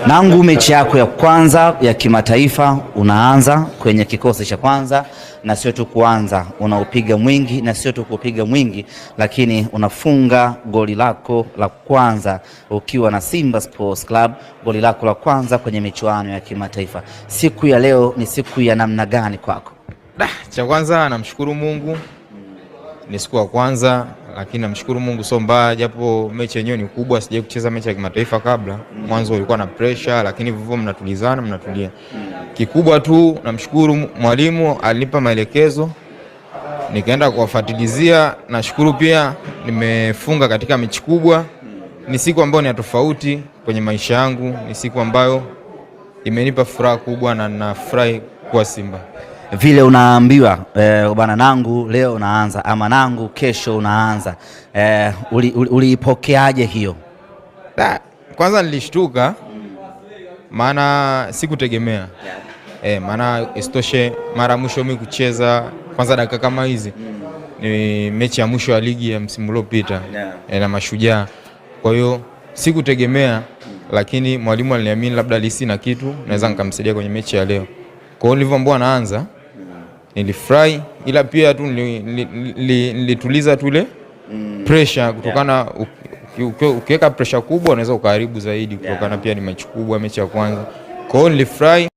Nangu mechi yako ya kwanza ya kimataifa unaanza kwenye kikosi cha kwanza, na sio tu kuanza, unaupiga mwingi, na sio tu kuupiga mwingi, lakini unafunga goli lako la kwanza ukiwa na Simba Sports Club, goli lako la kwanza kwenye michuano ya kimataifa. Siku ya leo ni siku ya namna gani kwako? Cha kwanza namshukuru Mungu, ni siku ya kwanza, lakini namshukuru Mungu sio mbaya, japo mechi yenyewe ni kubwa, sijai kucheza mechi ya kimataifa kabla. Mwanzo ulikuwa na pressure, lakini vivyo mnatulizana, mnatulia. Kikubwa tu namshukuru mwalimu, alinipa maelekezo nikaenda kuwafuatilizia. Nashukuru pia nimefunga katika mechi kubwa. Ni siku ambayo ni ya tofauti kwenye maisha yangu, ni siku ambayo imenipa furaha kubwa na nafurahi kuwa Simba. Vile unaambiwa bwana Nangu leo unaanza ama Nangu kesho unaanza, uliipokeaje hiyo? Da, kwanza nilishtuka maana sikutegemea maana isitoshe mara mwisho mimi kucheza kwanza dakika kama hizi ni mechi ya mwisho ya ligi ya msimu uliopita na Mashujaa. Kwa hiyo sikutegemea, lakini mwalimu aliniamini labda alihisi na kitu naweza nikamsaidia kwenye mechi ya leo. Kwa hiyo nilivyoambiwa naanza nilifurahi, ila pia tu nilituliza tu ile pressure kutokana ukiweka pressure kubwa unaweza ukaharibu zaidi, kutokana pia ni mechi kubwa, mechi ya kwanza. Kwa hiyo nilifurahi.